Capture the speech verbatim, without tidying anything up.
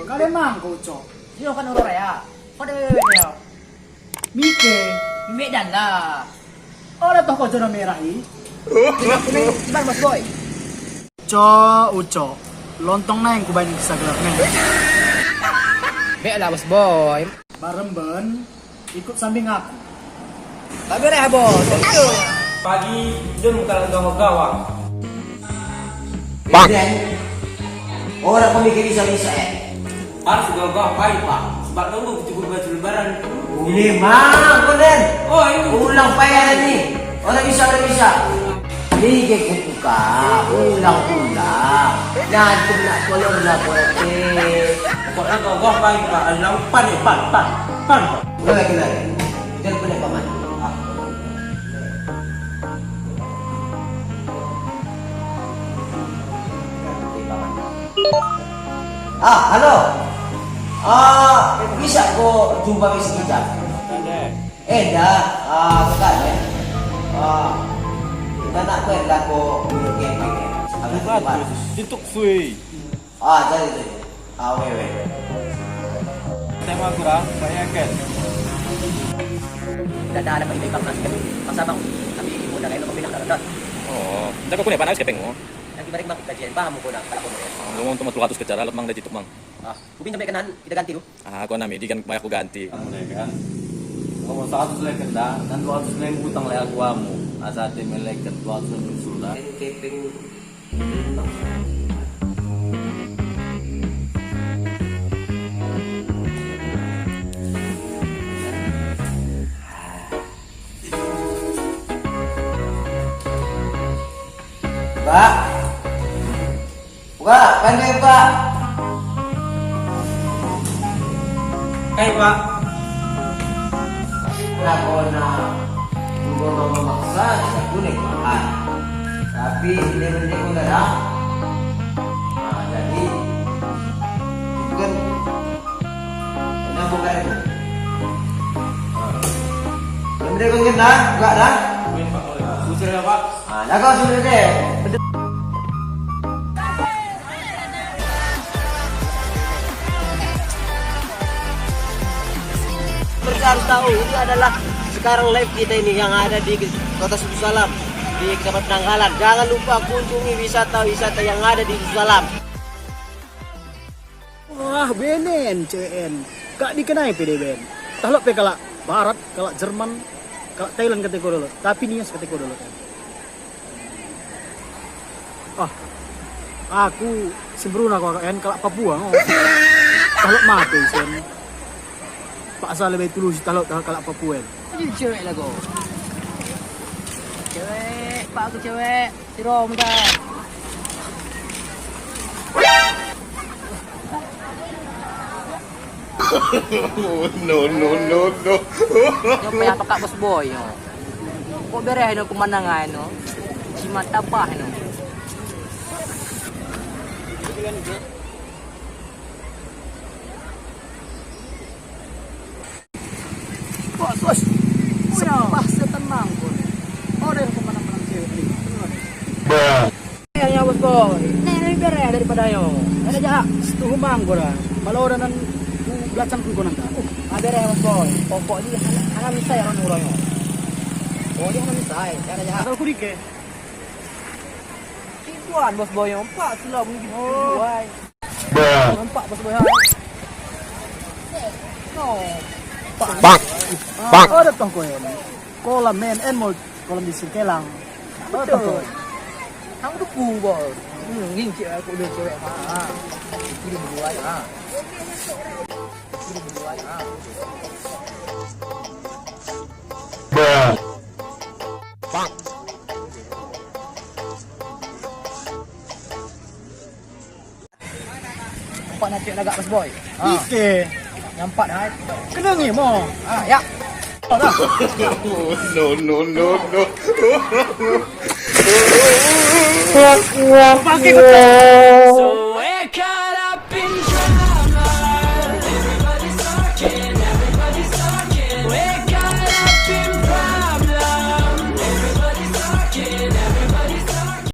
Ka lé mang kau, Ucok. Jinoe kan uroe raya. Pada wewe dia. Mike, mek dan lah. Oh, lah toh kau zona merah ni. Iban, Bos Boy. Cok, Ucok. Lontong nai kubain kisah gelap nai. Mek lah, Bos Boy. Bareng ben. Ikut samping aku. Tak beres, Bos. Pagi, jom kalau gawa-gawa. Bang. Orang pemikir bisa-bisa, eh. Harus gawa-gawa, Pak. Sebab nunggu tujuh belas lebaran. Boleh, Bang. Boleh. Oh, ini. Ulang payah ni. Orang bisa, orang bisa. Ni ke kubuka, ulang-ulang. Nyan tu nak tolong lah, Pak R T. Pokoknya gagah baik, Pak. Ulang pan, eh, pan, pan, pan. Ulang lagi, ulang lagi. Jangan kena paman. Ah. Ah, halo. Ah, bisa ko jumpa sekejap? Eh, dah. Ah, bukan, eh. Ah, kita nak buat lagu minum kepeng, eh. Agak cepat. Tutup sui. Ah, jadi, jadi. Ah, weh, weh. Tema kurang, bayangkan. Dah, dah, dapat email Bang Nas. Masa Bang, tapi ibu dah lain, kau pindah dah, dah. Oh, dah kau punya panas kepeng mu? Lagi bareng Bang, kajian paham kau dah, kalau kau mau. Ngomong tu mah dua ratus ke cara, lemang dah jitu, Bang. Ah, Ubin sampai kenan, kita ganti tu. Ah, kau nak midi kan, payah aku ganti. Kamu deh kan. Kamu seratus leh kena, dan dua ratus leh utang leh aku amu. Asa hati melek kan dua ratus leh sudah. Kepeng. Pak. Pak, pandai, Pak. Hai, Pak. Lah, kau nak tunggu mama maksa, tak boleh, Pak. Tapi, ini penting pun dah. Nah, jadi, bukan Kenapa buka itu? Yang benda kau kena, buka dah. Susah dah, Pak. Ah, dah kau sudah deh. Mereka harus tahu, ini adalah sekarang live kita ini yang ada di Kota Suku Salam, di Kecamatan Nanggalan. Jangan lupa kunjungi wisata-wisata yang ada di Suku Salam. Wah, benen cewek en. Kak dikenai P D B N. Tahlok pe kalak Barat, kalak Jerman, kalak Thailand kata ko dulu. Tapi nias kata ko dulu kan. Ah, aku sembrono aku en kalak Papua ngo. Tahlok mate sen. Paksa lebih tulus tahlok kalak Papua en. Aduh, cewek lah kau. Cewek, pak aku cewek. Siro muda. No, no, no, no. Nyoe payah pakat Bos Boy nyoe. Kok bereh nyoe pemandangan nyoe. Cima tabah nyoe. Bos, bos. Sepah setenang pun. Orang yang kemana-mana cewek ni. Ya, ya, bos boy. Nah, lebih beres daripada yo. Ada jahat. Situ humang gua dah. Malah orang nan belakang pun kau nanti. Ah, beres, bos boy. Pokok ni hana, hana misai orang orang yo. Oh, dia hana misai. Ada jahat. Asal ku dike. Tiduan bos boy, empat sila bunyi gitu. Oh. Wai. Nampak bos boy, ha? No. Bang. Bang. Ada toh kau ni. Kolam main en mall, kolam di Singkelang. Ada toh kau. Hang tu ku bos. Hmm, ni cik aku dia cewek. Ha. Ini berdua ha. Ini berdua ha. Bang. Nampak nak cek lagak bos boy. Ha. Ike. Nampak dah. Kena ni mo. Ha, ya. No, no, no, no. Pakai kau.